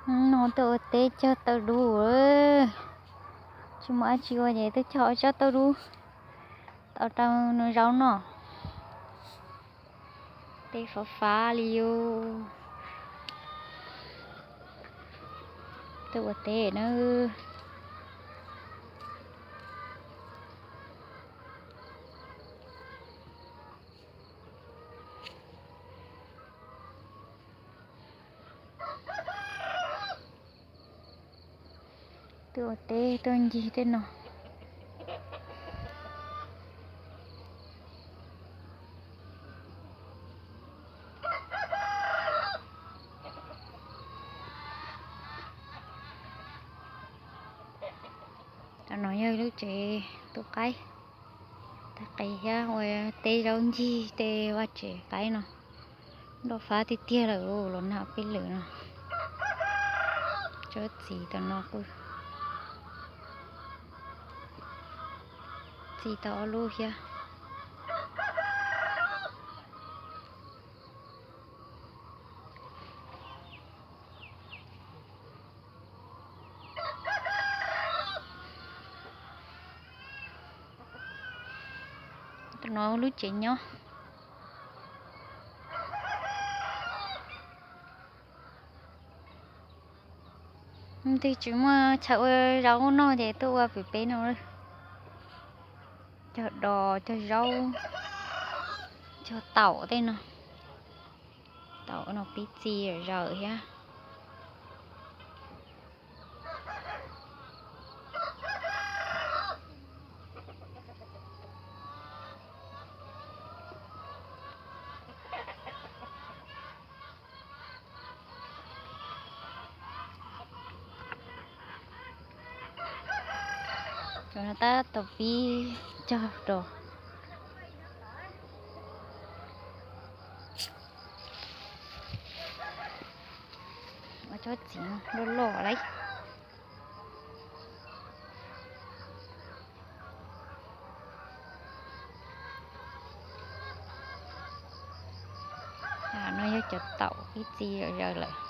No tuaj ua teb cog tauj dub, tsis muaj dab tsi ua ces tuaj cog ob tsob tauj dub tau rau nws zaub noj. Teb fav fav li yus. Tuaj ua teb na. Tuaj ua teb tuaj ncig tej no. Tam no yog lub tsev tu qaib, tag qis thiab ua teb zaub ncig tej vaj tsev qaib no. Nroj fab tiag tiag lawm los nag peb lwm no. Tsob txiv tam no kuj txi tau ob lub thiab. Tam no lub tsev nyob. Twg tsis muaj chaw ua zaub noj ces tuaj ua pem peb no. Cog dos cog zaub, cog taum tej no. Taum no pib txi zawm thiab. Cov no tab tom pib cog dos. Ua tsob txiv loj loj lawm. No yog cov taum pib txi zawm lawm.